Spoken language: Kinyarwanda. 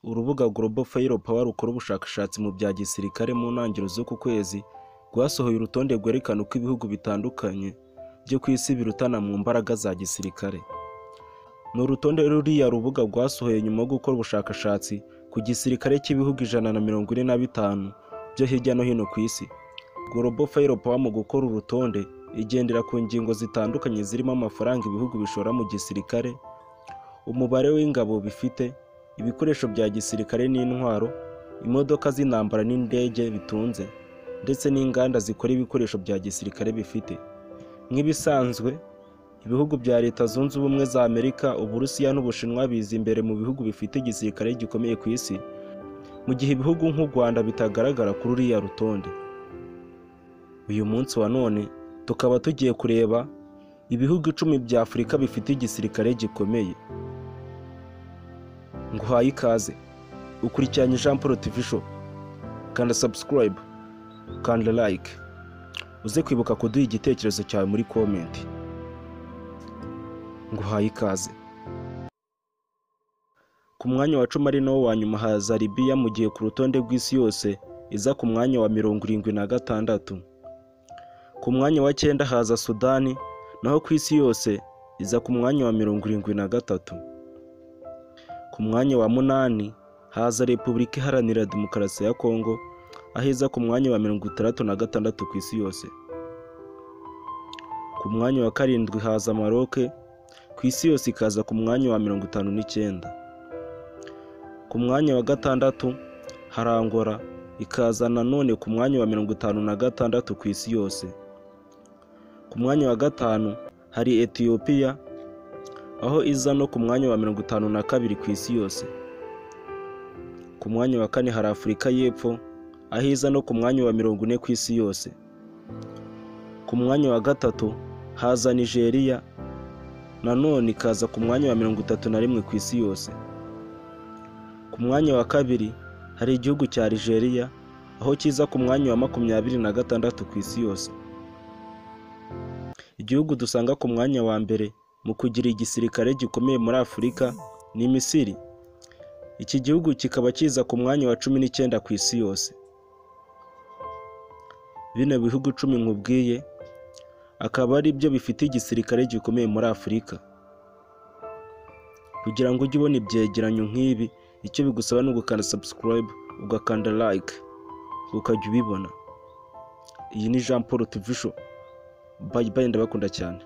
Urubuga Global Firepower rukora ubushakashatsi mu bya gisirikare mu ntangiriro z'uku kwezi rwasohoye urutonde rwerekana uko ibihugu bitandukanye byo ku isi birutana mu mbaraga za gisirikare. Ni urutonde ruriya rubuga rwasohoye nyuma yo gukora ubushakashatsi ku gisirikare cy'ibihugu 145 byo hirya no hino ku isi. Global Firepower mu gukora urutonde igendera ku ngingo zitandukanye zirimo amafaranga ibihugu bishora mu gisirikare, umubare w'ingabo bifite, ibikoresho bya gisirikare n'intwaro, imodoka z'intambara n'indege bitunze, ndetse n'inganda zikora ibikoresho bya gisirikare bifite. Nk'ibisanzwe, ibihugu bya Leta Zunze Ubumwe za Amerika, Uburusiya n'Ubushinwa biza imbere mu bihugu bifite igisirikare gikomeye ku isi, mu gihe ibihugu nk'u Rwanda bitagaragara kuri uriya rutonde. Uyu munsi wa none tukaba tugiye kureba ibihugu 10 bya Afurika bifite igisirikare gikomeye. Nguhaye ikaze, ukurikiranye Jean Paul TV Show, kanda subscribe, kanda like, uze kwibuka kuduha igitekerezo cyawe muri comment. Nguhaye ikaze. Ku mwanya wa 10 ari nawo wa nyuma haza Libya, mu gihe ku rutonde rw'isi yose iza ku mwanya wa 76. Ku mwanya wa 9 haza Sudani, naho ku isi yose iza ku mwanya wa 73. Ku mwanya wa 8 haza Repubulika Iharanira Demokarasi ya Kongo, aho iza ku mwanya wa 66 ku isi yose. Ku mwanya wa 7 haza Maroc, ku isi yose ikaza ku mwanya wa 59. Ku mwanya wa 6 hari Angola, ikaza nanone ku mwanya wa 56 ku isi yose. Ku mwanya wa 5 hari Ethiopia, aho iza no ku mwanya wa 52 ku isi yose. Ku mwanya wa 4 hari Afurika y'Epfo, aho iza no ku mwanya wa 40 ku isi yose. Ku mwanya wa 3 haza Nigeria, nanone ikaza ku mwanya wa 31 ku isi yose. Ku mwanya wa 2 hari igihugu cya Algeria, aho kiza ku mwanya wa 26 ku isi yose. Igihugu dusanga ku mwanya wa 1 mu kugira igisirikare gikomeye muri Afurika ni Misiri. Iki gihugu kikaba kiza ku mwanya wa 19 ku isi yose. Bino bihugu 10 nkubwiye akaba ari byo bifite igisirikare gikomeye muri Afurika. Kugira ngo ujye ubona ibyegeranyo nk'ibi, icyo bigusaba ni ugukanda subscribe, ugakanda like, ukajya ubibona. Iyi ni Jean Paul TV Show. Bye bye, ndabakunda cyane.